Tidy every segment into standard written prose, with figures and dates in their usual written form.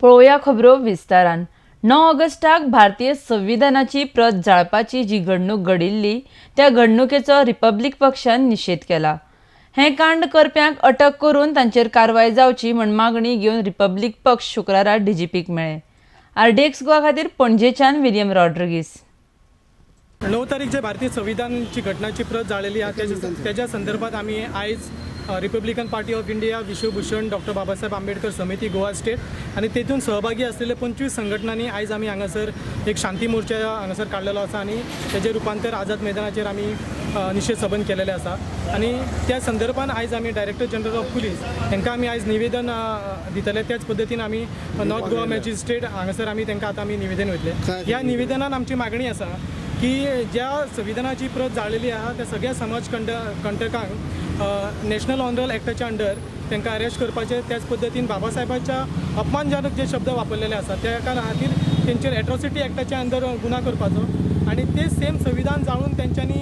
पळोवया खबरो विस्तारान. 9 ऑगस्टाक भारतीय संविधानाची प्रत जाळपाची जी घडणूक घडिल्ली त्या घडणुकेचो रिपब्लिक पक्षान निशेध केला. हें कांड करप्यांक अटक करून तांचेर कारवाय जावची म्हण मागणी घेवन रिपब्लिक पक्ष शुक्रारा डीजीपीक मेळ्ळे. आरडीएक्स गोवा खातीर पणजेच्यान विलियम रॉड्रिगीस. 9 तारीख जे भारतीय संविधानाची घटनाची प्रत जाळलेली आसा त्याच्या संदर्भात आमी आयज Republican Party of India, Vishwabhushan doctor Babasaheb Ambedkar Samiti Goa state आनी तेतून सहभागी असलेले 25 संघटनांनी आयज आमी हांगासर एक शांती मोर्चा हांगासर काडलेलो आसा आनी तेजें रुपांतर आझाद मैदानाचेर आमी निशेध सभन केलेले आसा. आनी त्या संदर्भान आयज आमी डायरेक्टर जनरल ऑफ पुलीस हांकां आमी आयज निवेदन दितले. त्याच पद्दतीन आमी नॉर्थ गोवा मॅजिस्ट्रेट हांगासर आमी तांकां आतां आमी निवेदन वयतले. ह्या निवेदनान आमची मागणी आसा की ज्या संविधानाची प्रत जाळलेली आसा त्या सगळ्या समाज कंटकांक नॅशनल ऑनरल एक्टाच्या अंडर तांकां अरेस्ट करपाचें, त्याच पद्दतीन बाबासाहेबाच्या अपमानजनक जे शब्द वापरलेले आसा त्या खातीर तेंचेर एट्रॉसिटी एक्टाच्या अंडर गुन्हा करपाचो आनी ते सेम संविधान जाळून तेंच्यांनी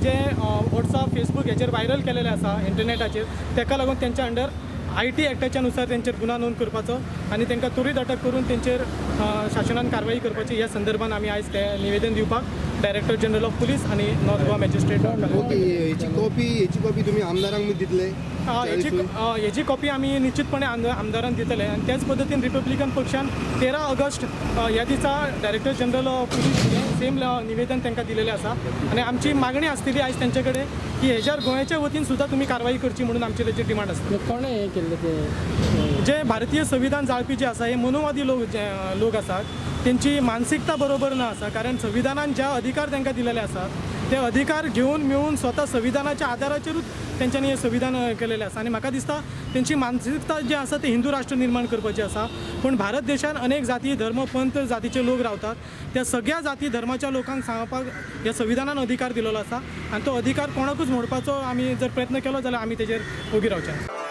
जे वॉट्सअप फेसबूक हेचेर व्हायरल केलेले आसा इंटरनेटाचेर ताका लागून तेंच्या अंडर IT एक्टाच्या नुसार तेंचेर गुन्हा नोंद करपाचो आनी तांकां त्वरीत अटक करून तेंचेर शासनान कारवाई करपाची. ह्या संदर्भान आमी आयज ते निवेदन दिवपाक डायरेक्टर जनरल ऑफ पुलीस आनी नॉर्थ गोवा मॅजिस्ट्रेट. हेची कॉपी तुमी आमदारांक दितले? हेची कॉपी आमी निश्चितपणे आमदारांक दितले. आनी त्याच पद्दतीन रिपब्लिकन पक्षान 13 ऑगस्ट ह्या दिसा director general of police same निवेदन तांकां दिलेलें आसा आनी आमची मागणी आसतली आयज तेंचे कडेन की हेच्यार गोंयच्या वतीन सुद्दां तुमी कारवाई करची म्हणून आमची तेची डिमांड आसता. कोणें हें केल्लें तें? जे भारतीय संविधान जाळपी जे आसा हे मनुवादी लोक आसात, तेंची मानसिकता बरोबर ना आसा. कारण संविधानान ज्या अधिकार तांकां दिलेले आसात ते अधिकार घेवन मेळून स्वता संविधानाच्या आदाराचेरूच तेंच्यांनी हें संविधान केलेलें आसा. आनी म्हाका दिसता तेंची मानसिकता जी आसा ती हिंदू राष्ट्र निर्माण करपाची आसा. पूण भारत देशान अनेक जाती धर्म पंथ जातीचे लोक रावतात, त्या सगळ्या जाती धर्माच्या लोकांक सांगपाक ह्या संविधानान अधिकार दिलेलो आसा आनी तो अधिकार कोणाकूच मोडपाचो आमी जर प्रयत्न केलो जाल्यार आमी तेजेर ओगी रावचे.